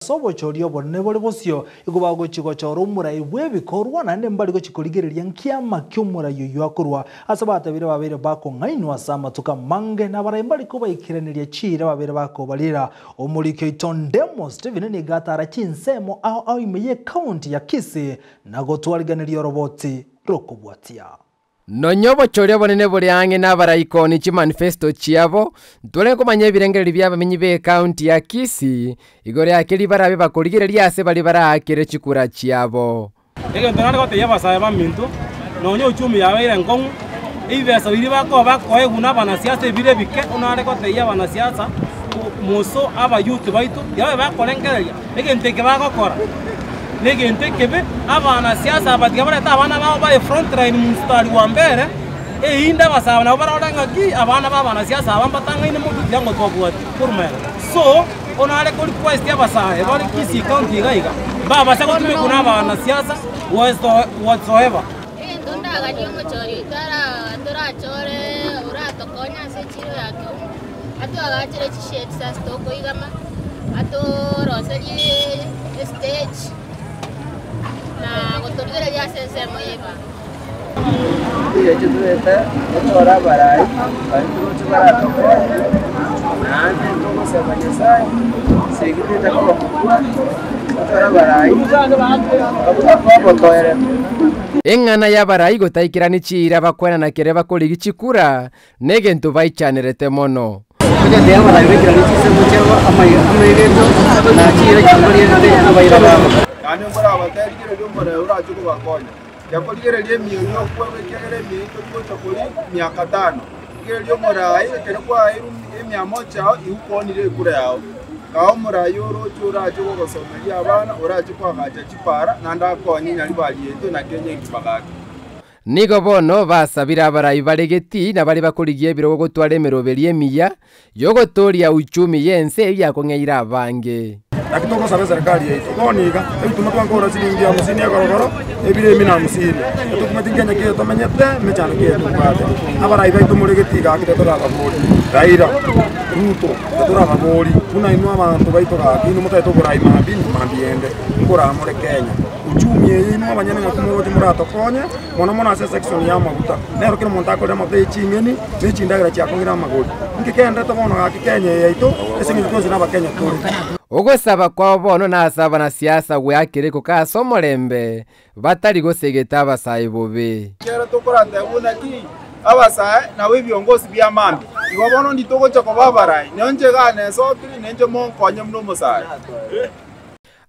Ase obochori obonene bore bosio, igo bagochia gochora omorai bw'ebikorwa, naende mbari gochia korigereria nkiama ki'omorai oyio akorwa. Ase batebiire babeire bakong'ainwa ase amatuko amange, na abarai mbari kobaikeraneria chiira babeire bakobarira. Omoriki oito Ndemo Stephen nigo atara chinsemo ao ao ime y'ecounty ya Kisii na gotwariganeria oroboti rokobwatia. Nonya obochori obonene bore ang'e nabaraikoni chimanifesto chiabo, ntware komanya ebirengererio bi'abamenyi b'ecounty ya Kisii igoro ya keria barabe bakorigereria ase baria baraakere chikura chiabo. Egento nare gotebia abasae baminto, nonya uchumi yabeire enkong'u, ebibesa biria bakoba bakoegwa na abanasiasa ebire ebike, nare gotebia abanasiasa moso abayouth baito, tiga babe bakorengereria egento eke bagokora negento ekebe, abanasiasa aba tiga barete abana babo baye frontline mstari wa mbere, erinde abasae aba nabo barore ng'aki abana ba abanasiasa aba mbatang'aine motwe tiga ngotwabwati korwa magega. So, Bono are ko request abasae bare Kisii county iga iga mbabase gotumekwa na abanasiasa whatsoever. Egento ndaganie omochori oito torachore oratokonye ase echiro ya Keumbu, atoagachere chisheds ase tokoigama, atoroserie estage na gotorigereria ase ensemo y'ebango. Egecho tobete tochore abarai baria toroche baratokonye, naende togosaba Nyasaye ase ekio toete koba mokwa, tochore abarai babotoeretu. Eng'ana y'abarai gotaikerani chiira bakwenana kere bakorigia chikura, negento baichanerete mono. Onye abarai baikeranie chinsemo chiabo amaigeto, na chiira chimbarigerete abaira babo. Naende nkorabateebie, Rigereria omorero orache kobakonya. Yakorigereria emieri okwegwa, ekiagera emieri tori gocha koria emiaka tano. Rigereria omoraai, ekero kwaeirwe emiamocho yao, igo kwanire ekura yao. Kaa omoraai oroche orache gogosomeria abana, orache koagacha chipara, naende akonye nyaribari yaito na Kenya engima gaki. Nigo bono basabire abarai bare getii na baria bakorigia ebirogo gotwara emeroberio emiya y'ogotooria uchumi y'ense eyio yakong'eire abange. Naki togosaba eserekari yaito bono iga, ebituma twankora chiringi hamsini egorogoro, ebire imi na hamsini. Etokumeti nkenya ki tomenyete, emechando ki etobwate. Abarai baito more getii gaki tetorababori, Raila, Ruto, tetorababori buna inwe abanto baito gaki inwe motaete oborai mambia inwe mambia ende, nkoramore Kenya. Uchumi eye inwe abanyene ng'aki moroche moratokonye, mono mono ase esection y'amaguta. Nero kera omonto akorire amaguta ye ching'eni, ne chindagera chiakong'ire amagori. Inki kegenderete bono gaki Kenya eye yaito, ase eng'encho twensi nabakenya tore. Ogosaba kwabo bono nase abanasiasa gweakire koka ase omorembe, batari gosegeta abasae bobe. Ekero tokoratebwa naki abasae nabo ebiongosi bia mambia, igo bono nditogocha koba abarai, nonche igaa nesokire, ninche monkonye buna omosae.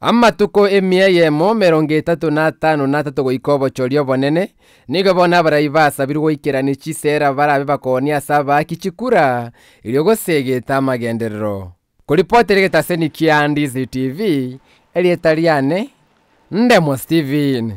Amatuko emia eyemo emerongo etato na atano na atato goika obochori obonene, nigo bono abarai basabirwe goikerania chisera barabe bakoonia ase abaaki chikura, erio gosegeta amagenderero. Koripotera egetaseni kia Ndizi TV, erieta riane, Ndemo Steven.